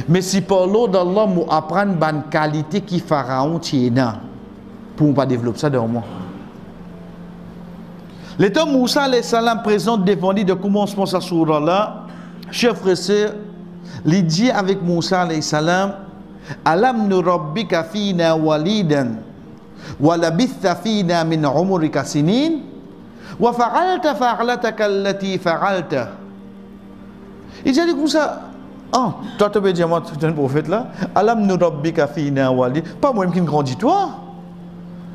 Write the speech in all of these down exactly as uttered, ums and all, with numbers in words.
Me si par lord Allah mo aprann bann kalite ki Faraon ti ena, pou mo pa devlop sa dan mwa. Letan Mousa alayhi salam prezant devan li dan koumansman sa soura la, cher frer, ser, li dir avek Mousa alayhi salam, "Alam nurabbika fina walidan, wa labithta fina min umrika sinin, wa fa'alta fa'lataka allati fa'alta." Li dir li koumsa, "Ah, twa to pe dir mwa to enn profet la, alam nurabbika fina walida, pa mwa mem ki'nn grandi twa?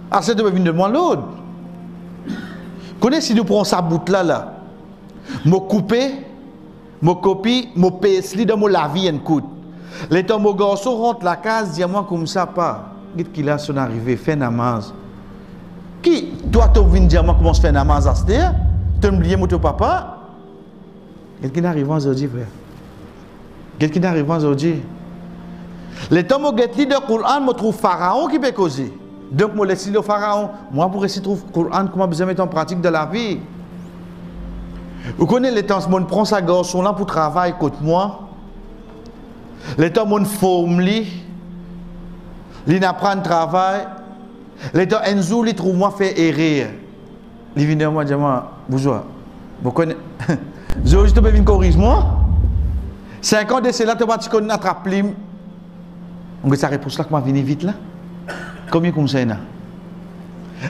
Aster to pe vinn donn mwa lord." Kone si nou pran sa bout la la, mo koupe, mo kopi, mo pes li dan mo lavi enn kout. Letan mo garson rant lakaz, dir mwa koumsa, "Pa, get ki la sonn arive, fer namaz." Ki twa to vinn dir mwa koumans fer namaz aster? To'nn bliye mo to papa? Get ki'nn ariv mwa zordi, frer. Get ki'nn ariv mwa zordi. Letan mo get li dan Koran, mo trouv Faraon ki pe koze. Donk mo les li lor Faraon. Mwa pou resi trouv Koran kouma bizin met an pratik dan lavi. Ou kone letan mo'nn pran sa garson la pou travay kot mwa, letan mo'nn form li, li'nn aprann travay, letan enn zour li trouv mwa fer erer, li vinn dan mwa, dir mwa, "Bouzwa, mo kone, zordi to pe vinn koriz mwa? Sink an de sela to pa ti konn atrap plim." Mo get sa repons la kouma vini vit la. Komie koumsa ena?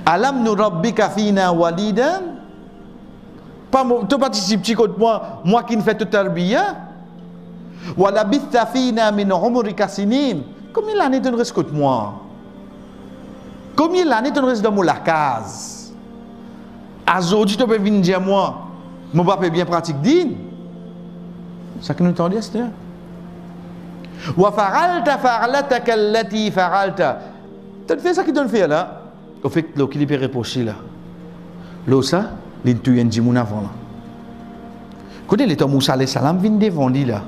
Alam nurabbika fina walidan? Pa mo, to pa ti tipti kot mwa, mwa ki'nn fer to tarbiya? Wa labithta fina min umrika sinin. Komie lane to'nn res kot mwa? Komie lane to'nn res dan mo lakaz? Azordi to pe vinn dir mwa mo pa pe bien pratik din? Sa ki nou tande aster. Wa fa'alta fa'lataka allati fa'alta. To'nn fer sa ki to'nn fer la. Anfet, lor ki li pe repros li la? Lor sa, li'nn touy enn dimoun avan la. Kone letan Mousa alayhi salam vinn devan li la,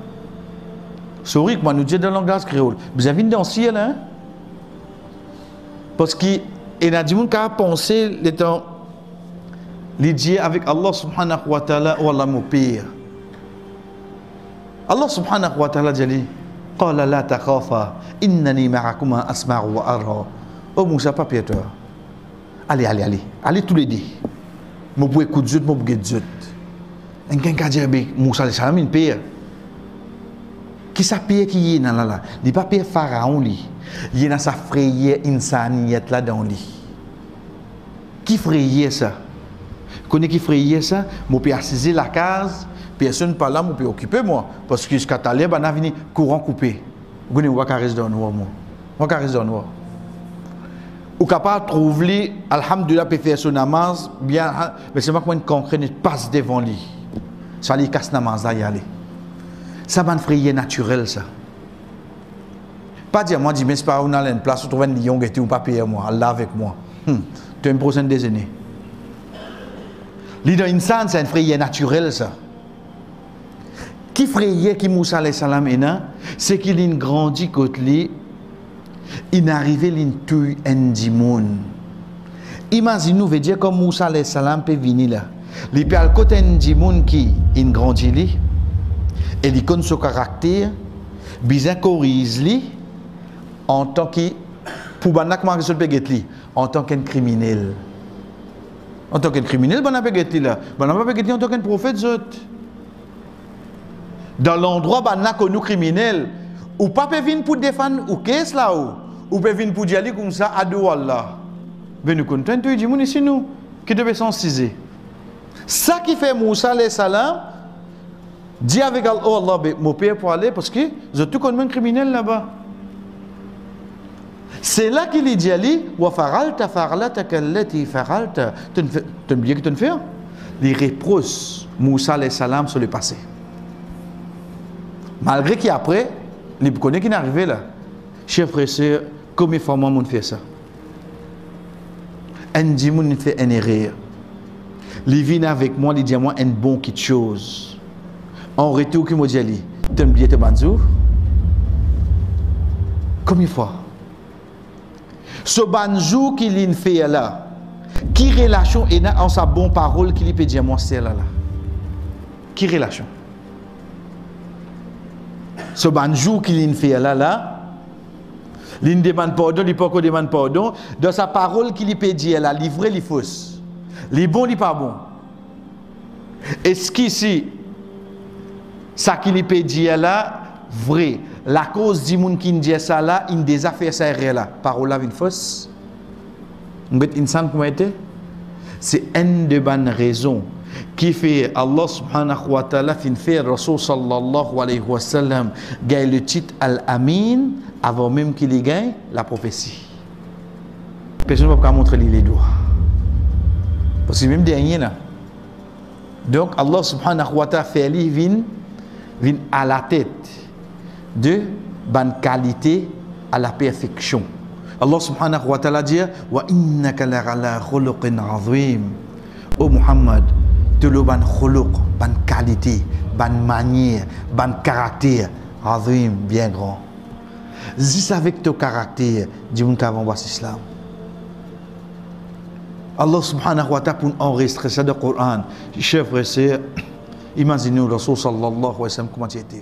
sorry, kouma nou dir dan langaz kreol, bizin vinn dan siel, hein? Parski ena dimoun kapav panse letan li dir avek Allah subhanahu wa ta'ala, "O Allah, mo per." Allah subhanahu wa ta'ala dir li, "Qala la takhafa, innani ma'akuma asma'u wa ara." O Mousa, pa per twa. Ale, ale, ale. Ale toulede. Mo pou ekout zot, mo pou get zot. Enn kikenn kapav dir, be Mousa alayhi salam inn per. Ki sa per ki li ena la la? Li pa per Faraon li. Li ena sa freyer insaniyet la dan li. Ki freyer sa? Kone ki freyer sa? Mo pe asize lakaz, personn pa la, mo pe okipe mwa, parski ziska taler bann la vini, kouran koupe. Ou kone, ou pa kapav res dan nwar, mwa. Ou pa kapav res dan nwar. Ou kapav trouv li, alhamdulillah, pe fer so namaz bien, ha, me selman kouma enn kankrenn pas devan li, sa li kas namaz la, li ale. Sa bann freyer natirel sa. Pa dir mwa, dime sipar ou'nn al enn plas, ou trouv enn lion, gete, ou pa per mwa, al la avek mwa. Hmm. To enn prosenn dezene. Li dan insan, sa enn freyer natirel sa. Ki freyer ki Mousa alayhi salam ena? Seki li'nn grandi kot li, inn arive li'nn touy enn dimoun. Imazinn ou, vedir kan Mousa alayhi salam pe vini la, li pe al kot enn dimoun ki inn grandi li, e li konn so karakter, bizin koriz li, antan ki, pou bann la kouma zot pe get li, antan ki enn kriminel. Antan ki enn kriminel, bann la pe get li la. Bann la pa pe get li antan ki enn profet, zot. Dan landrwa bann la konn ou kriminel, ou pa pe vinn pou defann ou kes la, ou, ou pe vinn pou dir li koumsa, ado Allah. Be nou konn tann tou dimoun isi nou, ki to pe sanz size. Sa ki fer Mousa alayhi salam dir avek Allah, "O Allah, be mo per pou ale, parski zot tou konn mwa enn kriminel laba." Se la ki li dir li, "Wa fa'alta fa'lataka allati fa'alta." To'nn fe-, to'nn bliye ki to'nn fer? Li repros Mousa alayhi salam so lepase. Malgre ki apre, li pou kone ki'nn arive la. Cher frer, ser, komie fwa mwa mo'nn fer sa? Enn dimoun inn fer enn erer. Li vinn avek mwa, li dir mwa enn bon kitsoz. An retour ki mo dir li, to'nn bliye to bann zour? Komie fwa? So bann zour ki li'nn fer la, ki relasion ena ant sa bon parol ki li pe dir mwa ser la la? Ki relasion? So bann zour ki linn fer la, la, linn demann pardon, li pankor demann pardon, dan sa parol ki li pe dir la, li vre, li fos? Li bon, li pa bon? Eski si sa ki li pe dir la vre, lakoz dimoun ki'nn dir sa la, inn deza fer sa erer la, parol la vinn fos? Nou get enn sann kouma ete? Se enn de bann rezon ki fer Allah subhanahu wa ta'ala finn fer Rasoul sallallahu alayhi wa sallam gagn letit Al-Amin avan mem ki li gagn laprofesi. Personn pa kav montre li ledwa. Parski mem dernie la. Donk, Allah subhanahu wa ta'ala fer li vinn, vinn alatet de bann kalite a la perfeksion. Allah subhanahu wa ta'ala dir, "Wa innaka la ala khuluqin azim." O Muhammad, to lor bann khuluq, bann kalite, bann manier, bann karakter, azim, bien gran. Zis avek to karakter, dimoun kav anbras Islam. Allah subhanahu wa ta'ala pou anrezistre sa dan Koran. Cher frer, ser, imazinn ou Rasoul sallallahu alayhi wa sallam kouma ti ete.